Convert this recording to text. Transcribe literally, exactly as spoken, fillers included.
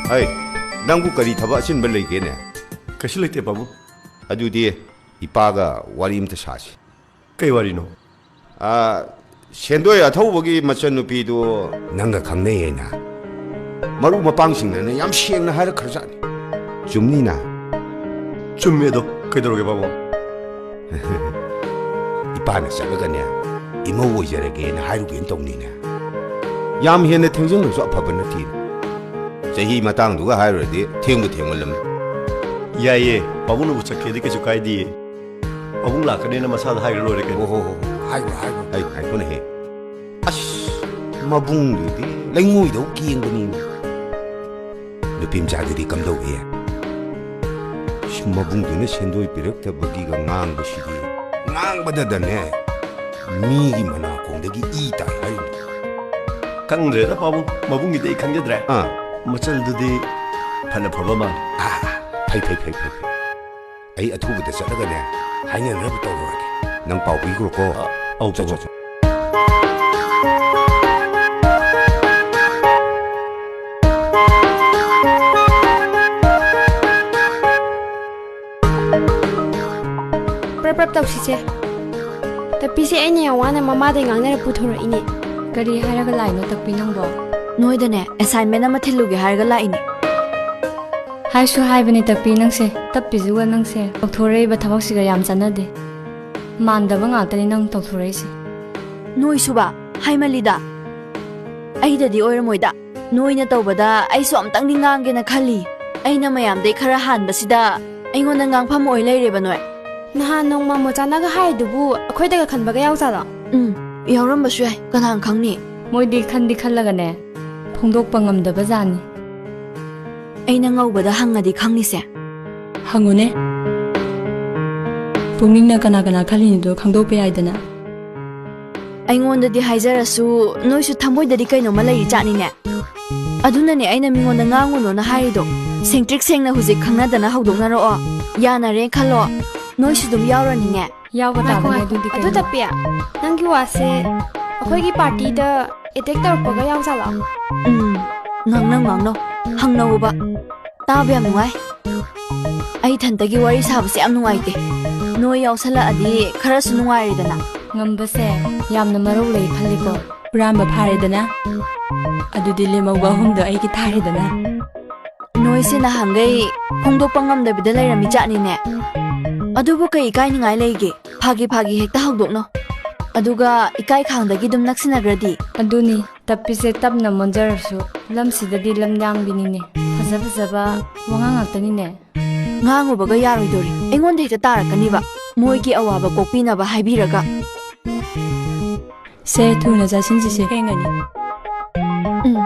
ꯑꯩ, ꯅꯪꯕꯨ ꯀꯔꯤ ꯊꯕꯛ ꯑꯆꯤꯟꯕ ꯂꯩꯒꯦꯅꯦ? ꯀꯩꯁꯨ ꯂꯩꯇꯦ, ꯄꯥꯕꯨꯡ꯫ ꯑꯗꯨꯗꯤ ꯏꯄꯥꯒ ꯋꯥꯔꯤ ꯑꯝꯇ ꯁꯥꯁꯤ꯫ ꯀꯩ ꯋꯥꯔꯤꯅꯣ? ꯑꯥ, ꯁꯦꯟꯗꯣꯏ ꯑꯊꯧꯕꯒꯤ ꯃꯆꯟꯅꯨꯄꯤꯗꯨ ꯅꯪꯒ ꯈꯪꯅꯩ ꯍꯥꯏꯅ ꯃꯔꯨꯞ ꯃꯄꯥꯡꯁꯤꯡꯅꯅꯦ ꯌꯥꯝ ꯁꯦꯡꯅ ꯍꯥꯏꯔꯛꯈ꯭ꯔꯖꯥꯠꯅꯤ꯫ ꯆꯨꯝꯅꯤꯅ? ꯆꯨꯝꯃꯦ ꯑꯗꯣ, ꯀꯩꯗꯧꯔꯒꯦ ꯄꯥꯕꯨꯡ? ꯏꯄꯥꯅ ꯆꯠꯂꯒꯅꯦ, ꯏꯃꯧ ꯑꯣꯏꯖꯔꯒꯦꯅ ꯍꯥꯏꯔꯨꯒꯦꯅ ꯇꯧꯅꯤꯅꯦ꯫ ꯌꯥꯝ ꯍꯦꯟꯅ ꯊꯦꯡꯖꯤꯜꯂꯁꯨ ꯑꯐꯕ ꯅꯠꯇꯦ꯫ ꯆꯍꯤ ꯃꯇꯥꯡꯗꯨꯒ ꯍꯥꯏꯔꯨꯔꯗꯤ ꯊꯦꯡꯕꯨ ꯊꯦꯡꯃꯜꯂꯝꯅꯤ꯫ ꯌꯥꯏꯌꯦ, ꯄꯥꯕꯨꯡꯅꯕꯨ ꯆꯠꯀꯦꯗꯤ ꯀꯩꯁꯨ ꯀꯥꯏꯗꯤꯌꯦ꯫ ꯄꯥꯕꯨꯡ ꯂꯥꯛꯀꯅꯦꯅ ꯃꯁꯥꯗ ꯍꯥꯏꯈ꯭ꯔ ꯂꯣꯏꯔꯦ ꯀꯩꯅꯣ꯫ ꯍꯣ, ꯍꯣ, ꯍꯣ, ꯍꯥꯏꯈ꯭ꯔꯣ, ꯍꯥꯏꯈ꯭ꯔꯣ꯫ ꯍꯥꯏꯈ꯭ꯔꯣ, ꯍꯥꯏꯈ꯭ꯔꯣꯅꯦꯍꯦ꯫ ꯑꯁ, ꯃꯕꯨꯡꯗꯨꯗꯤ ꯂꯩꯉꯣꯏꯗꯧ ꯀꯦꯡꯕꯅꯤꯅꯦ꯫ ꯅꯨꯄꯤ ꯃꯆꯥꯗꯨꯗꯤ ꯀꯝꯗꯧꯏ? ꯏꯁ, ꯃꯕꯨꯡꯗꯨꯅ ꯁꯦꯟꯗꯣꯏ ꯄꯤꯔꯛꯇꯕꯒꯤꯒ ꯉꯥꯡꯕꯁꯤꯗꯤ, ꯉꯥꯡꯕꯗꯗꯅꯦ, ꯃꯤꯒꯤ ꯃꯅꯥꯀꯣꯡꯗꯒꯤ ꯏ ꯇꯥꯏ ꯍꯥꯏꯔꯤꯅꯤ꯫ ꯈꯪꯗ꯭ꯔꯦꯗ ꯄꯥꯕꯨꯡ, ꯃꯕꯨꯡꯒꯤꯗꯤ ꯑꯩ ꯈꯪꯖꯗ꯭ꯔꯦ꯫ ꯑꯥ꯫ ꯃꯆꯜꯗꯨꯗꯤ ꯐꯅ ꯐꯕ ꯃꯥꯜꯂꯤ꯫ ꯑꯥ, ꯐꯩ, ꯐꯩ, ꯐꯩ, ꯐꯩ, ꯐꯩ꯫ ꯑꯩ ꯑꯊꯨꯕꯗ ꯆꯠꯂꯒꯅꯦ, ꯍꯥꯏꯅꯅꯕ ꯇꯧꯔꯨꯔꯒꯦ꯫ ꯅꯪ ꯄꯥꯎ ꯄꯤꯈ꯭ꯔꯣꯀꯣ꯫ ꯑ, ꯑꯧ, ꯆꯠ, ꯆꯠ, ꯄꯥꯕꯨꯡ꯫ ꯆꯠ꯫ ꯄ꯭ꯔꯞ ꯄ꯭ꯔꯞ ꯇꯧꯁꯤꯁꯦ꯫ ꯇꯞꯄꯤꯁꯦ ꯑꯩꯅ ꯌꯥꯝ ꯋꯥꯅ ꯃꯃꯥꯗꯩ ꯉꯥꯡꯅꯔ ꯄꯨꯊꯣꯔꯛꯏꯅꯦ꯫ ꯀꯔꯤ ꯍꯥꯏꯔꯒ ꯂꯥꯛꯏꯅꯣ ꯇꯞꯄꯤ ꯅꯪꯕꯣ? ꯅꯣꯏꯗꯅꯦ, assignment ꯑꯃ ꯊꯤꯜꯂꯨꯒꯦ ꯍꯥꯏꯔꯒ ꯂꯥꯛꯏꯅꯦ꯫ ꯍꯥꯏꯁꯨ ꯍꯥꯏꯕꯅꯦ ꯇꯞꯄꯤ ꯅꯪꯁꯦ, ꯇꯞꯄꯤꯁꯤꯒ ꯅꯪꯁꯦ ꯇꯧꯊꯣꯔꯛꯏꯕ ꯊꯕꯛꯁꯤꯒ ꯌꯥꯝ ꯆꯥꯟꯅꯗꯦ꯫ ꯃꯥꯟꯗꯕ ꯉꯥꯛꯇꯅꯤ ꯅꯪ ꯇꯧꯊꯣꯔꯛꯏꯁꯦ꯫ ꯅꯣꯏꯁꯨꯕ, ꯍꯥꯏꯃꯜꯂꯤꯗ꯫ ꯑꯩꯗꯗꯤ ꯑꯣꯏꯔꯝꯃꯣꯏꯗ꯫ ꯅꯣꯏꯅ ꯇꯧꯕꯗ ꯑꯩꯁꯨ ꯑꯝꯇꯪꯗꯤ ꯉꯥꯡꯒꯦꯅ ꯈꯜꯂꯤ꯫ ꯑꯩꯅ ꯃꯌꯥꯝꯗꯩ ꯈꯔ ꯍꯥꯟꯕꯁꯤꯗ ꯑꯩꯉꯣꯟꯗ ꯉꯥꯡꯐꯝ ꯑꯣꯏ ꯂꯩꯔꯦꯕ ꯅꯣꯏ꯫ ꯅꯍꯥꯟ ꯅꯣꯡꯃ ꯃꯣꯆꯥꯅꯒ ꯍꯥꯏꯗꯨꯕꯨ ꯑꯩꯈꯣꯏꯗꯒ ꯈꯟꯕꯒ ꯌꯥꯎꯖꯥꯠꯂꯣ? ꯎꯝ, ꯌꯥꯎꯔꯝꯕꯁꯨ ꯌꯥꯏ, ꯀꯅꯥꯅ ꯈꯪꯅꯤ? ꯃꯣꯏꯗꯤ ꯈꯟꯗꯤ ꯈꯜꯂꯒꯅꯦ, ꯐꯣꯡꯗꯣꯛꯄ ꯉꯝꯗꯕ ꯖꯥꯠꯅꯤ꯫ ꯑꯩꯅ ꯉꯧꯕꯗ ꯍꯪꯉꯗꯤ ꯈꯪꯅꯤꯁꯦ꯫ ꯍꯪꯉꯨꯅꯦ꯫ ꯄꯨꯛꯅꯤꯡꯅ ꯀꯅꯥ ꯀꯅꯥ ꯈꯜꯂꯤꯅꯣꯗꯣ ꯈꯪꯗꯣꯛꯄ ꯌꯥꯏꯗꯅ꯫ ꯑꯩꯉꯣꯟꯗꯗꯤ ꯍꯥꯏꯖꯔꯁꯨ, ꯅꯣꯏꯁꯨ ꯊꯃꯣꯏꯗꯗꯤ ꯀꯩꯅꯣꯝꯃ ꯂꯩꯔꯤ ꯖꯥꯠꯅꯤꯅꯦ꯫ ꯑꯗꯨꯅꯅꯦ ꯑꯩꯅ ꯃꯤꯉꯣꯟꯗ ꯉꯥꯡꯉꯨꯅꯣꯅ ꯍꯥꯏꯔꯤꯗꯣ꯫ ꯁꯦꯡꯇ꯭ꯔꯤꯛ ꯁꯦꯡꯅ ꯍꯧꯖꯤꯛ ꯈꯪꯅꯗꯅ ꯍꯧꯗꯣꯛꯅꯔꯛꯑꯣ꯫ ꯌꯥꯅꯔꯦ ꯈꯜꯂꯣ꯫ ꯅꯣꯏꯁꯨ ꯑꯗꯨꯝ ꯌꯥꯎꯔꯅꯤꯅꯦ꯫ ꯌꯥꯎꯕ ꯉꯥꯏꯈꯣ, ꯇꯥꯕꯅꯦ, ꯉꯥꯏꯈꯣ꯫ ꯑꯗꯨꯗꯤ ꯑꯗꯨ ꯀꯩꯅꯣ? ꯇꯞꯄꯤ, ꯅꯪꯒꯤ ꯋꯥꯁꯦ ꯑꯩꯈꯣꯏꯒꯤ party ꯗ attack ꯇꯧꯔꯛꯄꯒ ꯌꯥꯎꯖꯥꯠꯂꯣ? ꯎꯝ꯫ ꯉꯥꯡꯅꯧ, ꯉꯥꯡꯅꯧ, ꯍꯪꯅꯧꯕ꯫ ꯇꯥꯕ ꯌꯥꯝ ꯅꯨꯡꯉꯥꯏ꯫ ꯑꯩ ꯏꯊꯟꯇꯒꯤ ꯋꯥꯔꯤ ꯁꯥꯕꯁꯦ ꯌꯥꯝ ꯅꯨꯡꯉꯥꯏꯇꯦ꯫ ꯅꯣꯏ ꯌꯥꯎꯁꯜꯂꯛꯑꯗꯤ ꯈꯔꯁꯨ ꯅꯨꯡꯉꯥꯏꯔꯦꯗꯅ꯫ ꯉꯝꯕꯁꯦ ꯌꯥꯝꯅ ꯃꯔꯧ ꯂꯩ ꯈꯜꯂꯤꯀꯣ꯫ ꯍꯨꯔꯥꯟꯕ ꯐꯥꯔꯦꯗꯅ꯫ ꯑꯗꯨꯗꯤ ꯂꯦꯝꯍꯧꯕ ꯑꯍꯨꯝꯗꯣ ꯑꯩꯒꯤ ꯊꯥꯔꯦꯗꯅ꯫ ꯅꯣꯏꯁꯦ ꯅꯍꯥꯟꯈꯩ ꯐꯣꯡꯗꯣꯛꯄ ꯉꯝꯗꯕꯤꯗ ꯂꯩꯔꯝꯃꯤ ꯖꯥꯠꯅꯤꯅꯦ꯫ ꯑꯗꯨꯕꯨ ꯀꯩ ꯏꯀꯥꯏꯅꯤꯡꯉꯥꯏ ꯂꯩꯒꯦ? ꯐꯥꯒꯤ ꯐꯥꯒꯤ ꯍꯦꯛꯇ ꯍꯧꯗꯣꯛꯅꯧ꯫ ꯑꯗꯨꯒ ꯏꯀꯥꯏ ꯈꯥꯡꯗꯒꯤ ꯑꯗꯨꯝ ꯅꯛꯁꯤꯟꯅꯈ꯭ꯔꯗꯤ? ꯑꯗꯨꯅꯤ, ꯇꯞꯄꯤꯁꯦ ꯇꯞꯅ ꯃꯣꯟꯖꯔꯁꯨ, ꯂꯝꯁꯤꯗꯗꯤ ꯂꯝꯌꯥꯡꯕꯤꯅꯤꯅꯦ꯫ ꯐꯖ ꯐꯖꯕ ꯋꯥꯉꯥꯡ ꯉꯥꯛꯇꯅꯤꯅꯦ꯫ ꯉꯥꯡꯉꯨꯕꯒ ꯌꯥꯔꯣꯏꯗꯣꯔꯤ꯫ ꯑꯩꯉꯣꯟꯗ ꯍꯦꯛꯇ ꯇꯥꯔꯛꯀꯅꯤꯕ꯫ ꯃꯣꯏꯒꯤ ꯑꯋꯥꯕ ꯀꯣꯛꯄꯤꯅꯕ ꯍꯥꯏꯕꯤꯔꯒ꯫ ꯁꯦ, ꯊꯨꯅ ꯆꯥꯁꯤꯟꯁꯤꯁꯦ, ꯊꯦꯡꯉꯅꯤ꯫ ꯎꯝ꯫